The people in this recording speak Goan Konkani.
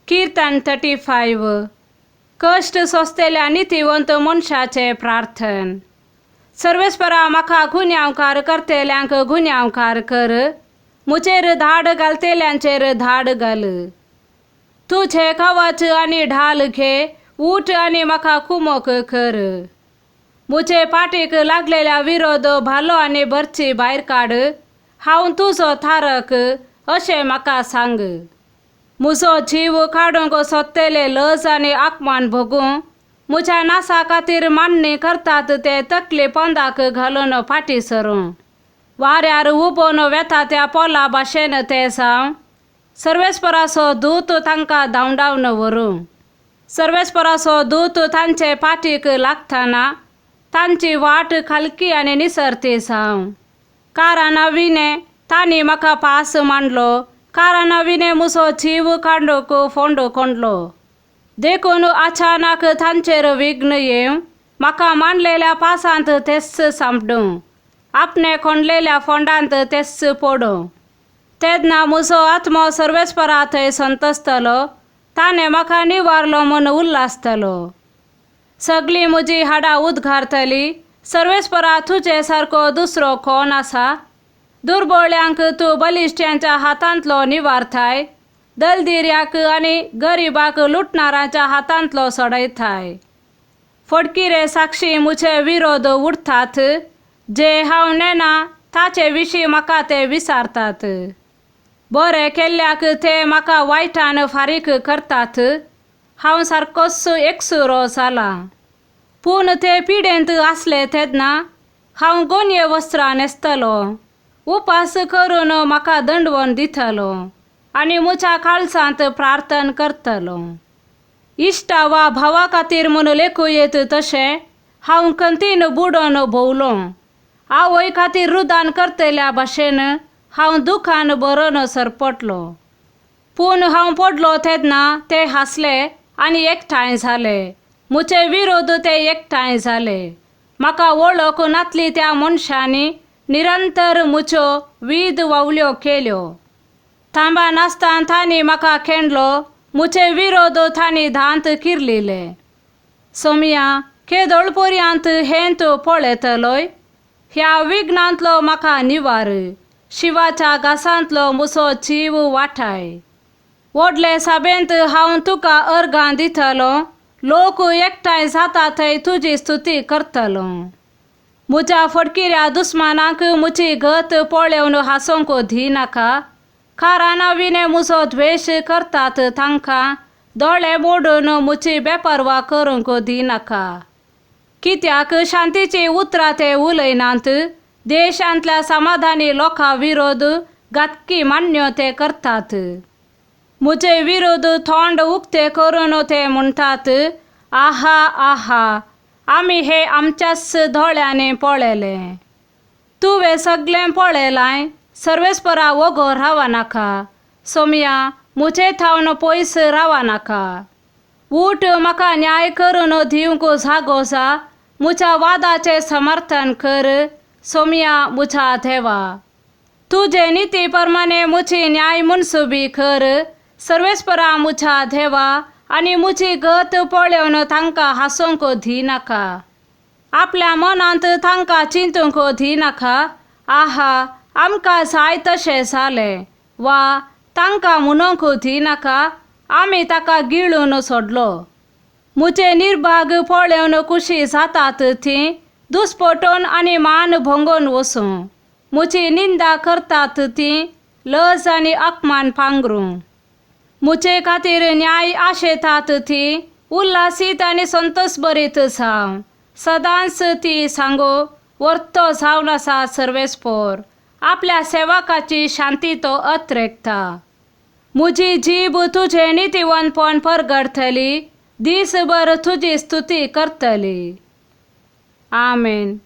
किर्तन 35. कश्ट सोंसतल्या नितीवंत मनशाचें प्रार्थन. सर्वेस्परा म्हाका गुन्यांवकार करतल्यांक गुन्यांवकार कर, म्हजेर धाड घालतल्यांचेर धाड घाल. तुजें कवच आनी ढाल घे, ऊठ आनी म्हाका कुमोक कर. म्हजे पाटीक लागलेल्या विरोध भालो आनी भरची भायर काड, हांव तुजो थारक अशें म्हाका सांग. म्हजो जीव काडूंक सोदतले लज आनी अपमान भोगूं, म्हज्या नासा खातीर मान्नी करतात ते तकले पोंदाक घालून फाटीं सरूं. वाऱ्यार उबोवन वेता त्या पोला भाशेन ते जावं, सर्वेस्पराचो दूत तांकां धांवडावन व्हरूं. सर्वेस्पराचो दूत तांचे पाटीक लागतना तांची वाट खालकी आनी निसरती जावं. कारणा विणें तांणी म्हाका पास मांडलो, कारणा विणें म्हजो जीव काडूंक फोंड कोंडलो. देखून अचानक तांचेर विघ्न येवं, म्हाका मांडलेल्या पासांत तेच सांपडूं, आपणे कोंडलेल्या फोंडांत तेच पडूं. तेन्ना म्हजो आत्मो सर्वेस्परा थंय संतोसतलो, ताणें म्हाका निवारलो म्हूण उल्हासतलो. सगळीं म्हजीं हाडां उद्गारतलीं, सर्वेस्परा तुजे सारको दुसरो कोण आसा? दुर्बोळ्यांक तूं बलिश्ट्यांच्या हातांतलो निवारताय, दलदिऱ्याक आनी गरिबाक लुटणारांच्या हातांतलो सोडयताय. फटकिरे साक्षी म्हजे विरोध उठतात, जे हांव नेणा ताचे विशीं म्हाका ते विचारतात. बरें केल्ल्याक ते म्हाका वायटान फारीक करतात, हांव सारकोच एकसुरो जालां. पूण ते पिडेंत आसले तेन्ना हांव गोनये वस्त्रां न्हेसतलो, उपास करून म्हाका दंडवण दितलो आनी म्हज्या काळजांत प्रार्थन करतलो. इश्टा वा भावा खातीर म्हूण लेखूं येत तशें हांव खंतीन बुडोवन भोंवलो. आवय खातीर रुदान करतल्या भाशेन हांव दुखान भरून सरपटलो. पूण हांव पडलो तेन्ना ते हांसले आनी एकठांय जाले, म्हजे विरोध ते एकठांय जाले. म्हाका वळख नातली त्या मनशांनी निरंतर म्हज्यो वीद वावल्यो केल्यो. थांबा नासतना तांणी म्हाका खेंडलो, म्हजे विरोध तांणी दांत किर्लिले. सोमया, केदोळ पर्यांत हें तूं पळयतलोय? ह्या विघ्नांतलो म्हाका निवार, शिवाच्या घासांतलो म्हजो जीव वाटाय. व्हडले सभेंत हांव तुका अर्गां दितलो, लोक एकठांय जाता थंय तुजी स्तुती करतलो. म्हज्या फटकिऱ्या दुस्मानाक म्हजी गत पळोवन हांसूंक दिनाका, कारणा विणें म्हजो द्वेश करतात तांकां दोळे मोडून म्हजी बेपर्वा करूंक दिनाका. कित्याक शांतीचीं उतरां ते उलयनात, देशांतल्या समाधानी लोकां विरोध घातकी मान्य ते करतात. म्हजे विरोध तोंड उक्तें करून ते म्हणटात, आहा आहा, आमी हें आमच्याच दोळ्यांनी पळयलें. तुवें सगळें पळयलां, सर्वेस्परा वोगो रावनाका. सोमया, म्हजे थावन पयस रावनाका. ऊठ, म्हाका न्याय करून दिवंक जागो जा, म्हज्या वादाचें समर्थन कर, सोमया म्हज्या देवा. तुजे निती प्रमाणे म्हजी न्याय मनसुबी कर, सर्वेस्परा म्हज्या देवा, आनी म्हजी गत पळोवन तांकां हांसूंक दिनाका. आपल्या मनांत तांकां चिंतूंक दिनाका, आहा, आमकां जाय तशें जालें, वा तांकां म्हणूंक दिनाका, आमी ताका गिळून सोडलो. म्हजे निर्भाग पळोवन खुशी जातात तीं दुस्पटून आनी मान भोंगून वसूं, म्हजी निंदा करतात तीं लज आनी अपमान पांगरूं. म्हजे खातीर न्याय आशेतात तीं उल्हासीत आनी संतोस भरीत जावं, सदांच ती सांगू वर्तो जावन आसा सर्वेस्पोर, आपल्या सेवकाची शांती तो अत्रेकता. म्हजी जीब तुजें नितीवंतपण परगटतली, दीसभर तुजी स्तुती करतली. आमेन.